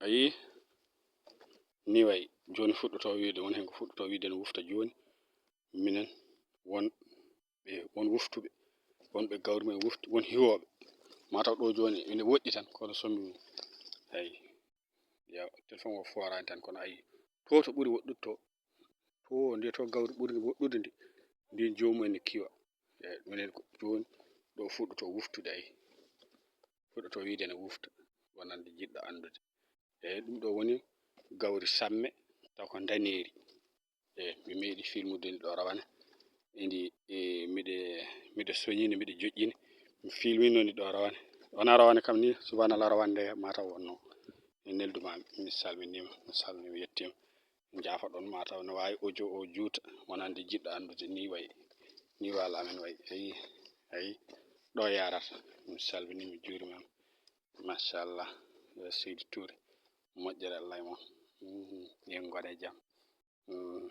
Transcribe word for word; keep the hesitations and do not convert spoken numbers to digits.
Ayi, ni wayi, jooni fuɗɗoto wiide, won heen ko fuɗɗoto wiide no wufta jooni. Minen won ɓe, won wuftuɓe, won ɓe gawri men wufti, won hiwooɓe. Mataw ɗo jooni ene woɗɗi tan, kono somi, ayi, ya, téléphone o fooraani tan, kono ayi, to, to ɓuri woɗɗude to, to, nde to gawri ɓuri woɗɗude nde, ndin joomum ene kiwa. Eyi, minen ko jooni ɗo fuɗɗoto wuftude, ayi, fuɗɗoto wiide ene wufta, wonande jiɗɗo anndude. Eyi, ɗum ɗo woni gawri samme, taw ko ndaneeri. Eyi, mi meeɗi filmude ndi ɗo rawane. Ndi, e, miɗe, miɗe soñini, miɗe joƴƴini. Mi filmino ndi ɗo rawane. Wona rawane kam ni, subhanallah, rawane nde mataw wonno. Mi nelduma, mi salminima, mi salminima, mi yettima. Njaafoɗon, mataw no waawi audio o juuta, wonande jiɗɗo anndude ni wayi, ni waalo amen wayi. Ayi, ayi, ɗo yarata. Mi salmini, mi juurima. Machallah, yo Seydi Touré, moƴƴere Allah e mon. Mhm, yo en ngoɗe jam. Mhm.